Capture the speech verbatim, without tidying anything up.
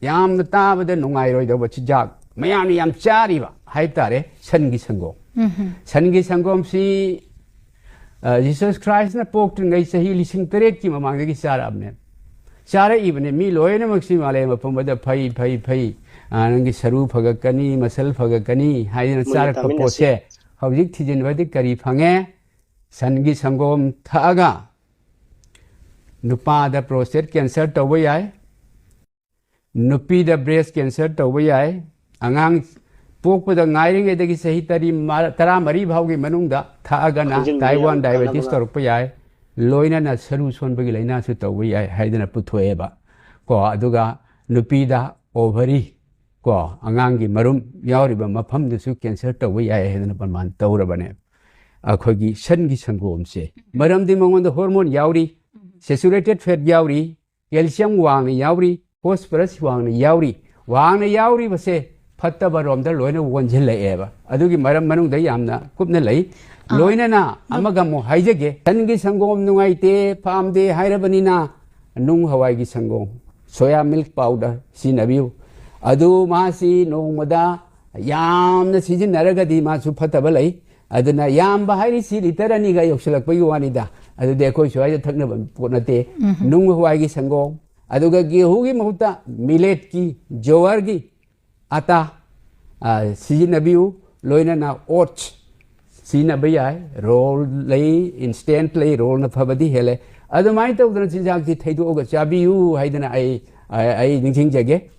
ꯌꯥꯝꯅ ꯇꯥꯕꯗ ꯅꯨꯡꯉꯥꯏꯔꯣꯏꯗꯧꯕ ꯆꯤꯟꯖꯥꯛ ꯃꯌꯥꯝꯅ ꯌꯥꯝ ꯆꯥꯔꯤꯕ ꯍꯥꯏꯕ ꯇꯥꯔꯦ, ꯁꯟꯒꯤ ꯁꯪꯒꯣꯝ꯫ ꯁꯟꯒꯤ ꯁꯪꯒꯣꯝꯁꯤ, ꯑ, ꯖꯤꯁꯁ ꯈ꯭ꯔꯥꯏꯁꯅ ꯄꯣꯛꯇ꯭ꯔꯤꯉꯩ ꯆꯍꯤ ꯂꯤꯁꯤꯡ ꯇꯔꯦꯠꯀꯤ ꯃꯃꯥꯡꯗꯒꯤ ꯆꯥꯔꯛꯑꯕꯅꯦ꯫ ꯆꯥꯔꯛꯏꯕꯅꯦ꯫ ꯃꯤ ꯂꯣꯏꯅꯃꯛꯁꯤ ꯃꯥꯂꯦꯝ ꯄꯨꯝꯕꯗ "ꯐꯩ, ꯐꯩ, ꯐꯩ, ꯑ, ꯅꯪꯒꯤ ꯁꯔꯨ ꯐꯒꯠꯀꯅꯤ, ꯃꯁꯜ ꯐꯒꯠꯀꯅꯤ" ꯍꯥꯏꯗꯅ ꯃꯣꯏꯅ ꯆꯥꯔꯛꯄ ꯇꯝꯃꯤꯟꯅꯁꯤ꯫ ꯄꯣꯠꯁꯦ ꯍꯧꯖꯤꯛ ꯊꯤꯖꯤꯟꯕꯗꯤ ꯀꯔꯤ ꯐꯪꯉꯦ? ꯁꯟꯒꯤ ꯁꯪꯒꯣꯝ ꯊꯛꯑꯒ ꯅꯨꯄꯥꯗ prostate cancer ꯇꯧꯕ ꯌꯥꯏ, ꯅꯨꯄꯤꯗ breast cancer ꯇꯧꯕ ꯌꯥꯏ, ꯑꯉꯥꯡ ꯄꯣꯛꯄꯗ ꯉꯥꯏꯔꯤꯉꯩꯗꯒꯤ ꯆꯍꯤ ꯇꯔꯤ-, ꯃ-, ꯇꯔꯥꯃꯔꯤ ꯐꯥꯎꯒꯤ ꯃꯅꯨꯡꯗ ꯊꯛꯑꯒꯅ ꯈꯣꯡꯖꯤꯟꯕ type ꯌꯥꯝ one diabetes ꯀꯥꯟꯅꯕ꯫ ꯇꯧꯔꯛꯄ ꯌꯥꯏ, ꯂꯣꯏꯅꯅ ꯁꯔꯨ ꯁꯣꯟꯕꯒꯤ ꯂꯥꯏꯅꯥꯁꯨ ꯇꯧꯕ ꯌꯥꯏ ꯍꯥꯏꯗꯅ ꯄꯨꯊꯣꯛꯑꯦꯕ꯫ ꯀꯣ, ꯑꯗꯨꯒ ꯅꯨꯄꯤꯗ ovary, ꯀꯣ, ꯑꯉꯥꯡꯒꯤ ꯃꯔꯨꯝ ꯌꯥꯎꯔꯤꯕ ꯃꯐꯝꯗꯨꯁꯨ cancer ꯇꯧꯕ ꯌꯥꯏ ꯍꯥꯏꯗꯅ ꯄ꯭ꯔꯃꯥꯟ ꯇꯧꯔꯕꯅꯦ꯫ ꯑꯩꯈꯣꯏꯒꯤ ꯁꯟꯒꯤ ꯁꯪꯒꯣꯝꯁꯦ, ꯃꯔꯝꯗꯤ ꯃꯉꯣꯟꯗ hormone ꯌꯥꯎꯔꯤ, saturated fat ꯌꯥꯎꯔꯤ, calcium ꯋꯥꯡꯅ ꯌꯥꯎꯔꯤ, phosphorus ꯋꯥꯡꯅ ꯌꯥꯎꯔꯤ꯫ ꯋꯥꯡꯅ ꯌꯥꯎꯔꯤꯕꯁꯦ ꯐꯠꯇꯕ ꯔꯣꯝꯗ ꯂꯣꯏꯅ ꯑꯣꯟꯁꯤꯜꯂꯛꯑꯦꯕ꯫ ꯑꯗꯨꯒꯤ ꯃꯔꯝ ꯃꯅꯨꯡꯗ ꯌꯥꯝꯅ ꯀꯨꯞꯅ ꯂꯩ꯫ ꯑꯥ꯫ ꯂꯣꯏꯅꯅ ꯑꯃꯒ ꯑꯃꯨꯛ ꯍꯥꯏꯖꯒꯦ, ꯁꯟꯒꯤ ꯁꯪꯒꯣꯝ ꯅꯨꯡꯉꯥꯏꯇꯦ, ꯄꯥꯝꯗꯦ ꯍꯥꯏꯔꯕꯅꯤꯅ ꯅꯨꯡ ꯍꯋꯥꯏꯒꯤ ꯁꯪꯒꯣꯝ, soya milk powder ꯁꯤꯖꯤꯟꯅꯕꯤꯌꯨ꯫ ꯑꯗꯨ ꯃꯥꯁꯤ ꯅꯣꯡꯃꯗ ꯌꯥꯝꯅ ꯁꯤꯖꯤꯟꯅꯔꯒꯗꯤ ꯃꯥꯁꯨ ꯐꯠꯇꯕ ꯂꯩ꯫ ꯑꯗꯨꯅ ꯌꯥꯝꯕ ꯍꯥꯏꯔꯤꯁꯤ ꯂꯤꯇꯔ ꯑꯅꯤꯒ ꯌꯧꯁꯤꯜꯂꯛꯄꯒꯤ ꯋꯥꯅꯤꯗ꯫ ꯑꯗꯨꯗꯤ ꯑꯩꯈꯣꯏ ꯁ꯭ꯋꯥꯏꯗ ꯊꯛꯅꯕ ꯄꯣꯠ ꯅꯠꯇꯦ꯫ ꯎꯝ꯫ ꯅꯨꯡ ꯍꯋꯥꯏꯒꯤ ꯁꯪꯒꯣꯝ, ꯑꯗꯨꯒ ꯒꯦꯍꯨꯒꯤ ꯃꯍꯨꯠꯇ milletꯀꯤ, ꯖꯣꯋꯔꯒꯤ ꯑꯇꯥ, ꯑ, ꯁꯤꯖꯤꯟꯅꯕꯤꯌꯨ꯫ ꯂꯣꯏꯅꯅ oats ꯁꯤꯖꯤꯟꯅꯕ ꯌꯥꯏ꯫ Roll ꯂꯩ, instant ꯂꯩ, rollꯅ ꯐꯕꯗꯤ ꯍꯦꯜꯂꯦ꯫ ꯑꯗꯨꯃꯥꯏꯅ ꯇꯧꯗꯅ ꯆꯤꯟꯖꯥꯛꯁꯤ ꯊꯩꯗꯣꯛꯑꯒ ꯆꯥꯕꯤꯌꯨ ꯍꯥꯏꯗꯅ ꯑꯩ, ꯑꯩ, ꯑꯩ ꯅꯤꯡꯁꯤꯡꯖꯒꯦ꯫